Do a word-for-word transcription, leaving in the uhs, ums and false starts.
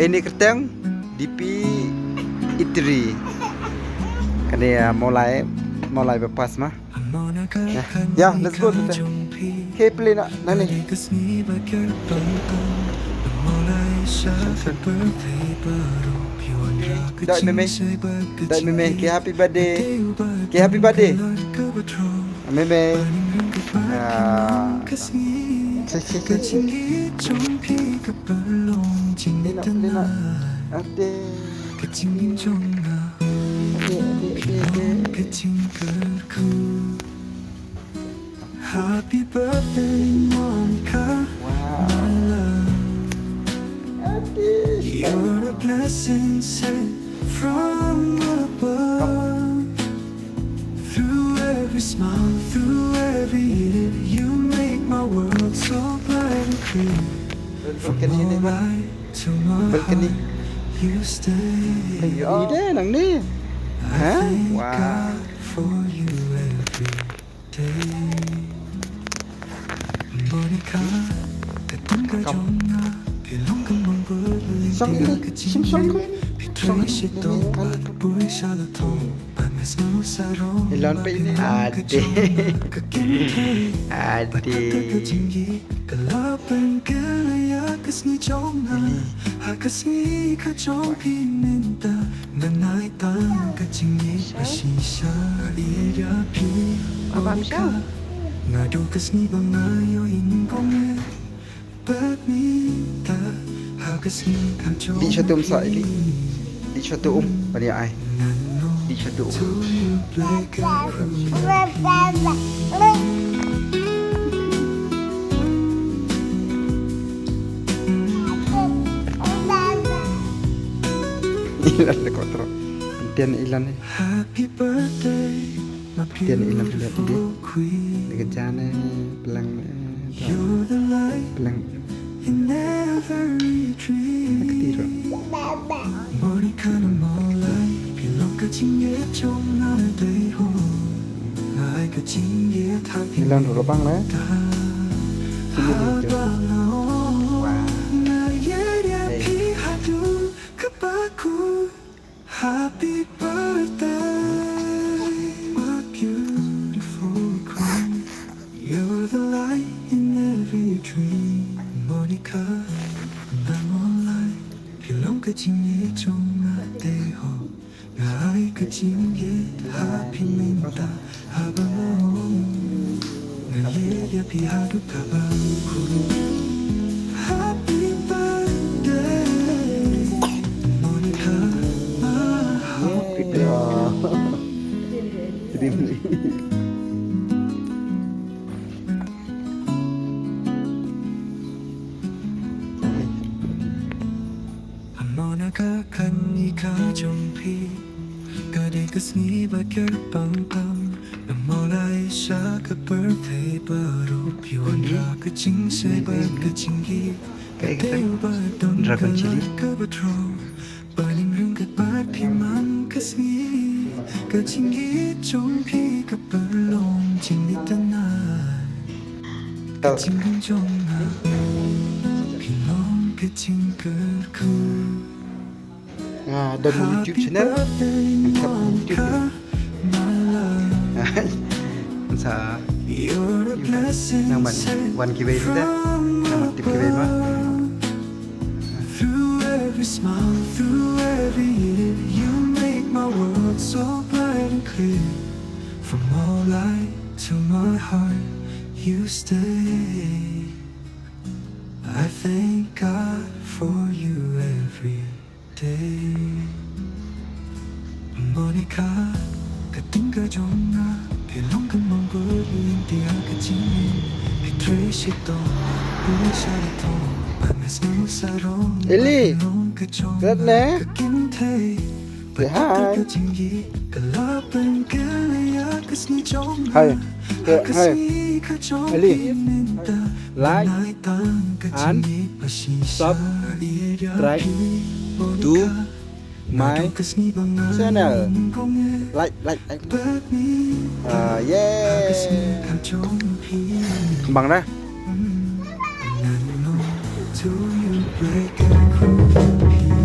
Ini kyrteng D P Itri. Kane, ah, Mawlai, Mawlai bypass ma. Ya, ya, let's go, tete. Ke pili na, nani. Dai meme. Dai meme. Ke happy birthday. Ke happy birthday. Meme. Ah. Chi, chi, chi, chi. Lina, lina. Ate. Ate, ate, ate, ate. Happy birthday, Monica, my love. You're a blessing sent from above. Through every smile, through every year, you make my world so bright and clear. From all right to my heart, you stay. Ide nang ni. I thank God for you every day. Monica, ka tynga jong nga, ka long ka mong bul, song ini, sing song ko ini. Song ini, ini, ini. Ilan pe ini? Ade. Ade. Ka la pynkylla ïa ka sngi jong nga, ha ka sngi ka jong phi mynta. Nga nai tang ka jingïeit ba shisha ïa phi. Monica, nga duh ka sngi ba nga ïohi nyngkong eh. Bad mynta ha ka sngi ka jong phi. Dih sha tu um sa, Ili. Dih sha tu um, ban ïa ai. Dih sha tu um. Ilan le kotro. Entian ilan ni. Happy birthday, my beautiful queen. Entian ilan ilan ni. Dekat jana, pelang ni. You're the light in every dream. Monica, na Mawlai, phi long ka jingïeit jong nga dei ho. Nga ai ka jingïeit ha phi. Ilan ru labang la. Sini ni tu. Nga ïeit ïa phi haduh kaba kut. Happy birthday, my beautiful queen. You're the light in every dream. Monica, na Mawlai, phi long ka jingïeit jong nga dei ho. Nga ai ka jingïeit ha phi mynta. Haba nga ong nga ïeit ïa phi haduh kaba kut. Happy birthday, Monica, my heart. Monica, ka sngi ka jong phi ka dei ka sngi ba kyrpang tam. Na Mawlai sha ka pyrthei baroh phi wanrah ka jingshai bad ka jingïeit. Ka dei uba don ka lad kaba troh. Ba ïeng ryngkat bad phi man ka sngi. Ka jingïeit jong phi ka pynlong jingïeit tang. Ka jingim jong nga phi long ka jingkyrkhu. Nga don YouTube channel. Nga sub YouTube. Sa nang man wan kiwei te nang man tip kiwei ma. Through every smile, through every year, you make my world so bright and clear. From all light to my heart, you stay. I thank God for you every day. Monica, ka tynga jong nga, ka long ka mong bul ïa ka jingim, ka trei shitom, bul sha la thong, ba nga sngew sarong, Eli, ka jong nga, ka kynthei. Say hi. Hi. Say hi. Eli. Like and subscribe to my channel. Like, like, like. Ah, yeah. Kembang dah. Nano to you break and cruel.